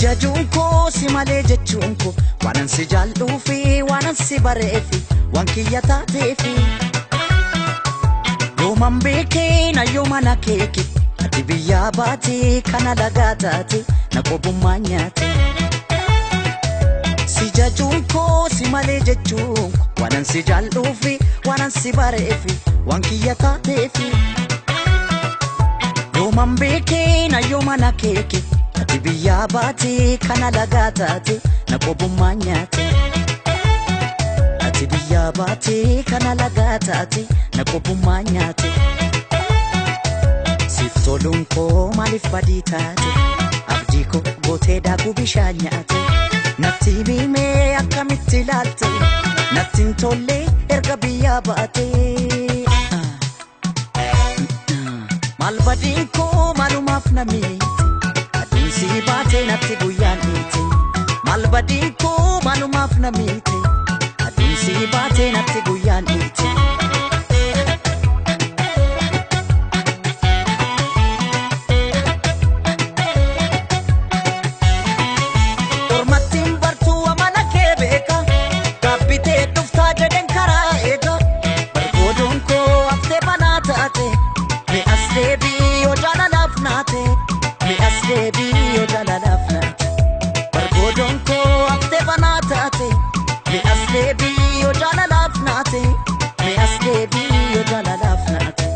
jajuun koo si malee jechuun koo waanan si jaalluufi waanan si bareefi waan kiyya taateefi. Yooman beekee na yooman akeeke ati biyyaa baate kana lagaa taate na qobummaa nyaate. Si jajuun koo si malee jechuun koo waanan si jaalluufi waanan si bareefi waan kiyya taateefi. Yooman beekee na yooman akeeke ati biyyaa baate kana lagaa taate na qobummaa nyaate. Ati biyyaa baate kana lagaa taate na qobummaa nyaate. Siif toluun koo maaliif badii taate abdii koo gootee daakuu bishaan nyaate. Natti himee akkamitti ilaalte natti hin tolle erga biyyaa baate. Maal badiin koo maalumaaf na miite aduun si baate natti guyyaan dhiite. Maal badiin koo maalumaaf na miite aduun si baate natti guyyaan dhiite. Ormattiin bartuu amala kee beeka gaabbitee dhuftaa jedhen karaa eega. Bargoodoon koo haftee banaa taate mi'as deebii yoo jaalalaaf naate mi'as deebii yoo jaalalaaf naate. Bargoodoon koo haftee banaa taate mi'as deebii yoo jaalalaaf naate mi'as deebii yoo jaalalaaf naate.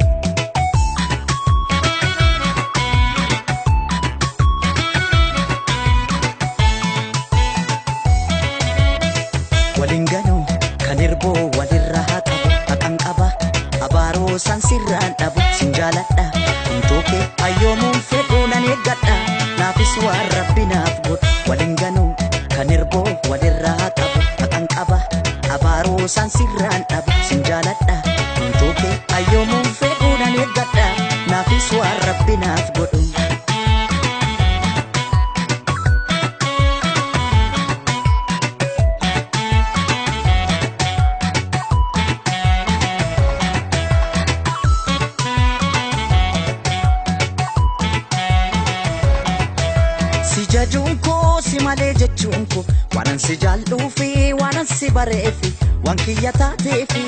Waliin ganuu kan hirboo walirra haa qabu haqan qaba abaaroo san sirraan dhabu sin jaaladha humtoo kee hayyoomuun fedhuu nan eeggadha naafis waan rabbi naaf godhu. Waliin ganuu kan hirboo walirra haa qabu haqan qaba abaaroo san sirraan dhabu sin jaaladha humtoo kee hayyoomuun fedhuu nan eeggadha naafis waan rabbi naaf godhu. Si jajuun koo si malee jechuun koo waanan si jaalluufi waanan si bareefi waan kiyya taateefi.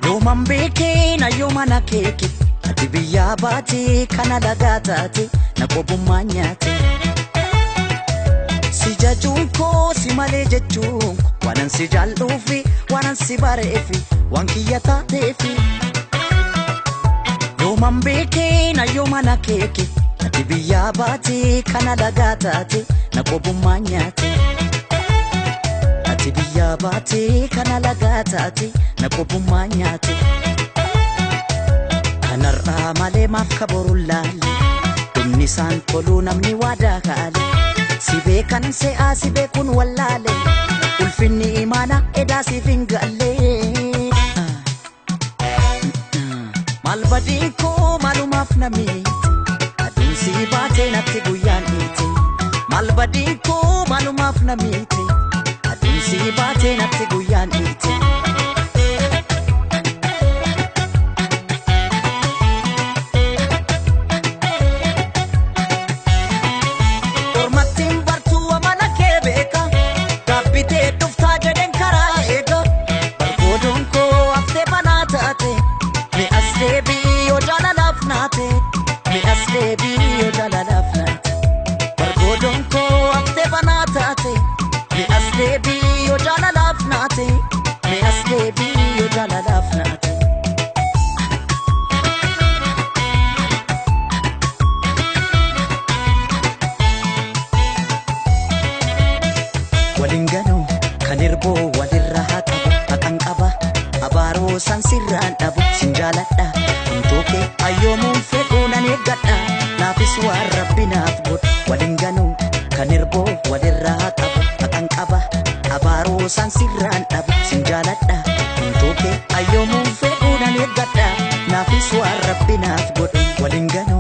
Yooman beekee na yooman akeeke ati biyyaa baate kana lagaa taate na qobummaa nyaate. Si jajuun koo si malee jechuun koo waanan si jaalluufi waanan si bareefi waan kiyya taateefi. Yooman beekee na yooman akeeke ati biyyaa baate kana lagaa taate na qobummaa nyaate. Ati biyyaa baate kana lagaa taate na qobummaa nyaate. Kanarraa malee maaf kaboruun laalle dhumni isaan toluu namni waadaa kaale. Si beekan se'aa si beekuun wallaale ulfinni imaana edaa siif hin galle. Maal badiin koo maalumaaf na miite aduun si baate natti guyyaan dhiite. Maal badiin koo maalumaaf na miite aduun si baate natti guyyaan dhiite. Ormattiin bartuu amala kee beeka gaabbitee dhuftaa jedhen karaa eega. Bargoodoon koo haftee banaa taate mi'as deebii yoo jaalalaaf naate mi'as deebii yoo jaalalaaf naate. Bargoodoon koo haftee banaa taate mi'as deebii yoo jaalalaaf naate mi'as deebii yoo jaalalaaf naate. Waliin ganuu kan hirboo walirra haa qabu haqan qaba abaaroo san sirraan dhabu sin jaaladha humtoo kee hayyoomuun fedhuu nan eeggadha naafis waan rabbi naaf godhu. Waliin ganuu kan hirboo walirra haa qabu haqan qaba abaaroo san sirraan dhabu sin jaaladha humtoo kee hayyoomuun fedhuu nan eeggadha naafis waan rabbi naaf godhu. Waliin ganuu